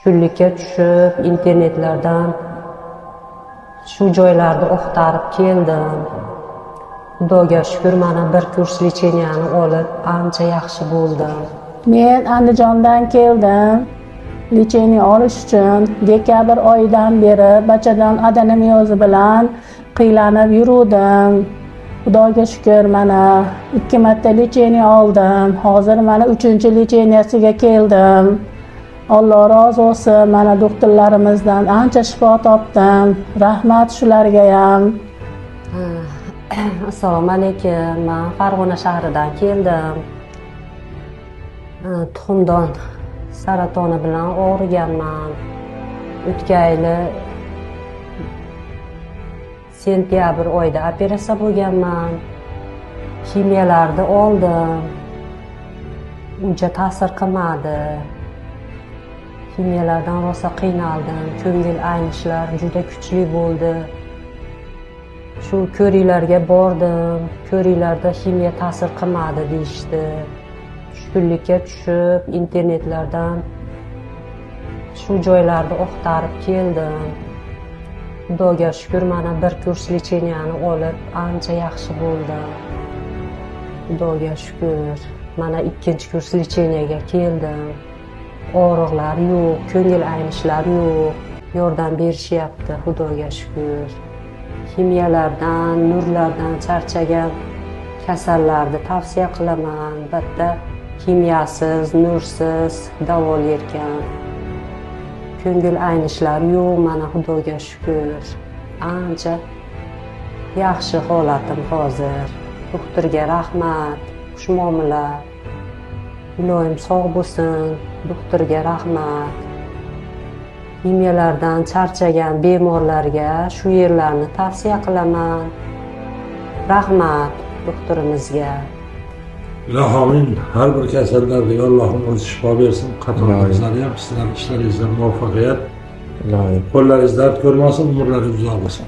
Tushkunlikka tushib, internetlardan shu joylarni axtarib keldim. Xudoga shukur, mana bir kurs лечения ni olib, ancha yaxshi bo'ldim. Men Andijondan keldim. Лечение olish uchun dekabr oyidan beri bachadon adenomiozi bilan qiylanib yuruvdim. Xudoga shukur, mana 2 marta лечение oldim. Hozir mana 3-лечения siga keldim. Alloh rozi bo'lsin, mana doktorlarimizdan ancha shifo topdim. Rahmat shularga ham. Assalomu alaykum. Men Farg'ona shahridan keldim. Tuxumdon saratoni bilan og'riganman. O'tgan yili sentyabr oyida operatsiya bo'lganman. Ximiyalarni oldim. Uncha ta'sir qilmadi. Ximiyalardan rosa qiynaldim. Ko'ngil aynishlar juda kuchli bo'ldi. Shu ko'riklarga bordim. Ko'riklarda ximiya ta'sir qilmadi deyishdi. Tushkunlikka tushib, internetlardan shu joylarni axtarib keldim. Xudoga shukur, mana bir kurs лечения ni olib, ancha yaxshi bo'ldim. Xudoga shukur, mana 2-kurs лечения ga keldim. Og'riqlar yo'q, ko'ngil aynishlar yo'q. Yordam berishyapti, Xudoga shukur. Ximiyalardan, nurlardan charchagan kasallarni tavsiya qilaman. Albatta, ximiyasiz, nursiz davolayotgan. Ko'ngil aynishlar yo'q, mana Xudoga shukur. Ancha yaxshi holatim hozir. Doktorga rahmat, xushmuomala. Iloyim sog' bo'lsin, doktorga rahmat. Ximiyalardan charchagan bemorlarga shu yerlarni tavsiya qilaman. Rahmat doktorimizga. Ilohi har bir kasallarga Allohim o'zi shifo bersin. Qatorlaringizda ham sizlarning ishlaringizda muvaffaqiyat. Iloyim. Qo'llaringiz dard ko'rmasin, umrlaringiz uzoq bo'lsin.